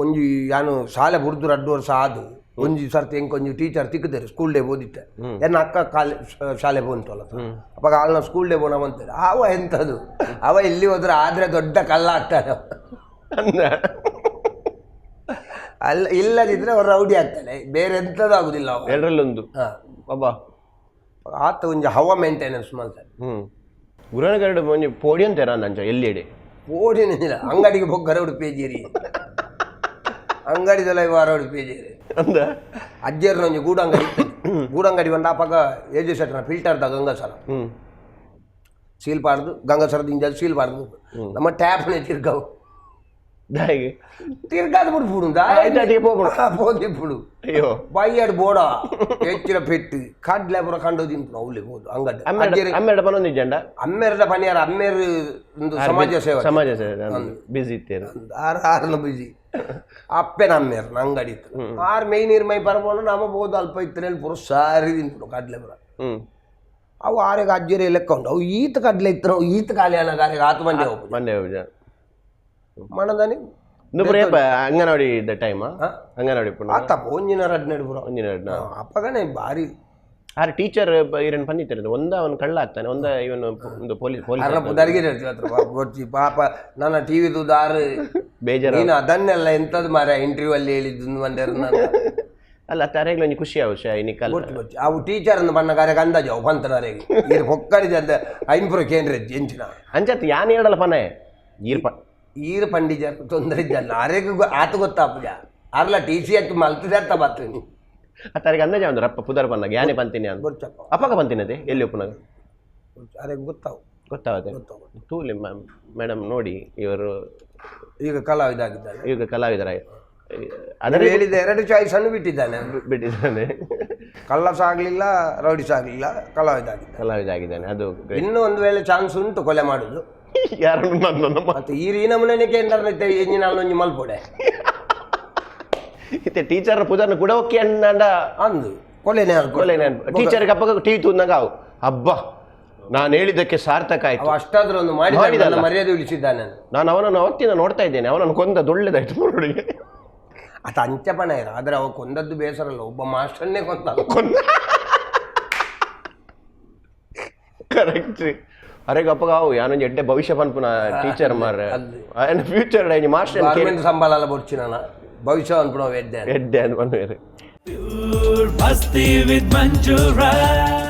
ಒಂಜಿ ಯಾನು ಶಾಲೆ ಬುಡ್ದು 2 ವರ್ಷ ಆದು ಒಂಜಿ ಸರ್ತಿ ಎಂಕ್ ಒಂಜಿ ಟೀಚರ್ ತಿಕ್ಕುದೇರು. ಸ್ಕೂಲ್ ಡೇ ಓದಿತ್ತೆ. ಎನ್ನ ಅಕ್ಕ ಕಾಲೆ ಶಾಲೆ ಬಂತಲ್ಲ, ಅವಾಗ ಆಲ್ನ ಸ್ಕೂಲ್ ಡೇ ಬೋನ ಬಂತಾರೆ. ಅವ ಎಂಥದ್ದು, ಅವ ಇಲ್ಲಿ ಹೋದ್ರೆ ಆದ್ರೆ ದೊಡ್ಡ ಕಲ್ಲ ಆಗ್ತಾನೆ. ಅಂದ. ಅಲ್ಲ, ಇಲ್ಲದಿದ್ರೆ ಅವ್ರು ರೌಡಿ ಆಗ್ತಾನೆ, ಬೇರೆ ಎಂಥದ್ದು ಆಗುದಿಲ್ಲ ಅವ. ಎರಡರಲ್ಲೊಂದು. ಬಾಬಾ. ಆತ ಒಂಜಿ ಹವಾ ಮೇಂಟೆನೆನ್ಸ್ ಮಾಡ್ತಾನೆ. ಗುರುನಗರಡು ಒಂಜಿ ಪೋಡಿಯಂ ತೆರ ಅಂಚ ಎಲ್ಲಿ? ಓಡಿನಿಲ್ಲ, ಅಂಗಡಿಗೆ ಬೊಗ್ಗರ ಉಡುಪೇಜೇರಿ, ಅಂಗಡಿದೆಲ್ಲ ವಾರ ಉಡುಪೇಜೇರಿ. ಅಂದ. ಅಜ್ಜರ್ನ ಒಂಜಿ ಗೂಡಂಗಡಿ ಇತ್ತು. ಗೂಡಂಗಡಿ ಬಂದ ಅಪಗ ಏಜು ಸೆಟ್ನ ಫಿಲ್ಟರ್ದ ಗಂಗಸರ ಸೀಲ್ ಪಾಡ್ದು, ಗಂಗಸರದ ಇಂಜಲ್ ಸೀಲ್ ಪಾಡ್ದು, ನಮ್ಮ ಟ್ಯಾಪ್ನೆ ತಿರ್ಗವು. ದಾಯಿಗೆ? ತಿರ್ಗಾದ ಬಿಡ್ಬಿಡು. ಆಯ್ತು, ಅದಿಗೆ ಪೋಪುಡು. ಪೋದಿಪ್ಪುಡು. ಅಯ್ಯೋ. ಬೈಯಡ್ ಬೋಡ ಹೆಚ್ಚಿನ ಪೆಟ್ಟು ಕಡ್ಲೆ ಪೂರ ಕಂಡು ತಿನ್ಪುನು ಅವಳಿ ಹೋದು ಅಂಗಡಿ. ಅಮ್ಮೆರಡ ಅಮ್ಮೆರಡ ಪನೊಂದಿಜ್ಜಂಡ? ಅಮ್ಮೆರ್ದ ಪನಿಯಾರ, ಅಮ್ಮೇರು ಒಂದು ಸಮಾಜ ಸೇವೆ. ಸಮಾಜ ಸೇವೆ, ಬಿಸಿ ಇತ್ತೇನು? ಆರು ಆರ್ಲ ಬಿಜಿ. ಅಪ್ಪೆನ ಅಮ್ಮೇರ್ ಅಂಗಡಿ ಇತ್ತು. ಆರು ಮೈ ನೀರು ಮೈ ಪರಬೋಣ ನಮ್ಮ ಬೋದು ಅಲ್ಪ ಇತ್ತು ಪೂರ ಸಾರಿ ತಿನ್ಪುನು ಕಡ್ಲೆ ಪೂರ. ಅವು ಆರೆಗೆ ಅಜ್ಜರೆ ಲೆಕ್ಕ ಉಂಟು. ಅವು ಈತ ಕಡ್ಲೆ ಇತ್ತು, ನಾವು ಈತ ಖಾಲಿ ಅನ್ನೋ ಆರೆಗೆ ಆತು ಮಂದಿ ಹೋಗ್ಬೋದು. ಮಂಡೆ ಹೋಗುಜ. ಮಣದಾನಿ. ಇಂದು ಏಪ ಅಂಗನವಾಡಿ ಇದ್ದ ಟೈಮ್? ಹಾ? ಅಂಗನವಾಡಿ ಪುನಃ. ಆತಪ್ಪ, ಒಂಜಿನ ರಡ್ನೆಡು ಪೂರ. ಒಂಜಿನ ಎರಡ್ನ. ಅಪ್ಪಗನೇ ಭಾರಿ. ಆರೆ ಟೀಚರ್ ಈರನ್ ಪಂದಿತ್ತಾರೆ, ಒಂದ ಅವನು ಕಳ್ಳ ಆಗ್ತಾನೆ, ಒಂದ ಇವನು ಒಂದು ಪೊಲೀಸ್ ಪೊಲೀಸ್. ಅರ್ನ ಪುದರ್ಗೆ ಹೇಳ್ತೀವಿ ಹತ್ರ ಪಾಪ ಗೊತ್ತಿ ಪಾಪ ನನ್ನ ಟಿವಿ ದಾರು. ಬೇಜಾರು. ನೀನು ಅದನ್ನೆಲ್ಲ ಎಂತದ್ದು ಮಾರ ಇಂಟರ್ವ್ಯೂ ಅಲ್ಲಿ ಹೇಳಿದ್ದು ಮಂಡ್ಯರು ನಾನು. ಅಲ್ಲ, ತರೆಗ್ಲ ಒಂಜಿ ಖುಷಿ ಆವು ಶಾ ನಿಕ್ಕಲ್ಲ. ಗೊತ್ತು ಗೊತ್ತು. ಅವು ಟೀಚರ್ ಅಂದ್ ಬಣ್ಣ ಕಾರ್ಯಕ್ಕೆ ಅಂದಾಜು ಅವು ಬಂತನವರೆಗೆ ಈರು ಹೊಕ್ಕಡಿದ ಅಂದ ಐನ್ಪುರ ಕೇಂದ್ರ ಎಂಚಿನ. ಅಂಚತ್ ಯಾನ್ ಹೇಳಲ್ಲ ಪನೆ ಈರ್ ಪ ಈರು ಪಂಡಿಜರ್ ತೊಂದರೆ ಇದ್ದಲ್ಲ ಆರೆಗೆ ಆತ ಗೊತ್ತಾಪುಜ ಅರ್ಲ ಟಿ ಸಿ ಹಚ್ಚಿ ಮಲ್ತದೆ ಅಂತ ಬರ್ತೇನೆ. ತರೆಗೆ ಅಂದಾಜು ಒಂದು ರಪ್ಪ ಪುದರ್ ಪನ್ನಾಗ ಯಾನೇ ಪಂತೀನಿ ಅಂತ. ಗೊತ್ತಪ್ಪ. ಅಪ್ಪಗ ಪಂತಿನದೆ ಎಲ್ಲಿ ಒಪ್ಪುನಾಗ? ಅರೆಗೆ ಗೊತ್ತಾವು. ಗೊತ್ತಾವದೆ. ಗೊತ್ತಾವು. ತೂಲಿ ಮೇಡಮ್, ನೋಡಿ ಇವರು. ಈಗ ಕಲಾವಿದ ಆಗಿದ್ದಾನೆ. ಈಗ ಕಲಾವಿದರ ಅದರ ನೀವು ಹೇಳಿದ ಎರಡು ಚಾಯ್ಸ್ ಅನ್ನು ಬಿಟ್ಟಿದ್ದಾನೆ. ಬಿಟ್ಟಿದ್ದಾನೆ. ಕಳ್ಳ ಸಹ ಆಗಲಿಲ್ಲ, ರೌಡಿ ಸಹ ಆಗಲಿಲ್ಲ, ಕಲಾವಿದ ಆಗಿದ್ದಾನೆ. ಕಲಾವಿದ ಆಗಿದ್ದಾನೆ, ಅದು great. ಇನ್ನು ಒಂದು ವೇಳೆ ಚಾನ್ಸ್ ಉಂಟು ಕೊಲೆ ಮಾಡುದು. ಯಾರನ್ನು ನನ್ನ ಮತ್ತೆ ಈ ರೀನಮನೆ ಕೇಂದ್ರ ಎಂಜಿನ ಒಂಜಿ ಮಲ್ಪೊಡೆ. ಇತ್ತೆ ಟೀಚರ್ ಪುದರ್ನ ಕೂಡ ಒಕ್ಕಿ ಅಣ್ಣಂಡ. ಅಂದು ಕೊಲೆನೇ. ಕೊಲೆ. ಟೀಚರ್ಗೆ ಅಪ್ಪಗ ಟೀ ತೂಂದಾಗ ಅವು ಹಬ್ಬ, ನಾನು ಹೇಳಿದ್ದಕ್ಕೆ ಸಾರ್ಥಕ ಆಯ್ತು. ಅವ ಅಷ್ಟಾದ್ರೂ ಒಂದು ಮಾಡಿದ. ಮಾಡಿದಲ್ಲ. ಮರ್ಯಾದೆ ಉಳಿಸಿದ್ದಾನೆ. ನಾನು ಅವನನ್ನು ಅವತ್ತಿನ ನೋಡ್ತಾ ಇದ್ದೇನೆ, ಅವನನ್ನು ಕೊಂದ ದೊಳ್ಳೆದಾಯ್ತು ನೋಡಿ. ಆತ ಅಂಚಪಣ ಇರ, ಆದ್ರೆ ಅವ ಕೊಂದದ್ದು ಬೇಸರಲ್ಲ, ಒಬ್ಬ ಮಾಸ್ಟರ್ನೇ ಕೊಂದ. ಕೊಂದ, ಕರೆಕ್ಟ್. ಅರೆ ಗಪ್ಪಗ ಅವು ಯಾನೊಂಜಿ ಎಡ್ಡೆ ಭವಿಷ್ಯ ಪನ್ಪುನ ಟೀಚರ್ ಮಾರ್ರೆ. ಆಯನ ಫ್ಯೂಚರ್ ಮಾಸ್ಟರ್. ಗೌರ್ಮೆಂಟ್ ಸಂಬಳ ಎಲ್ಲ ಬೊಡ್ಚಿ ನಾನು ಭವಿಷ್ಯ ಅನ್ಪುಣ ಎಡ್ಡೆ. ಎಡ್ಡೆ ಅಂತ ಪನ್ಪೇರು. Masti with Manju Rai.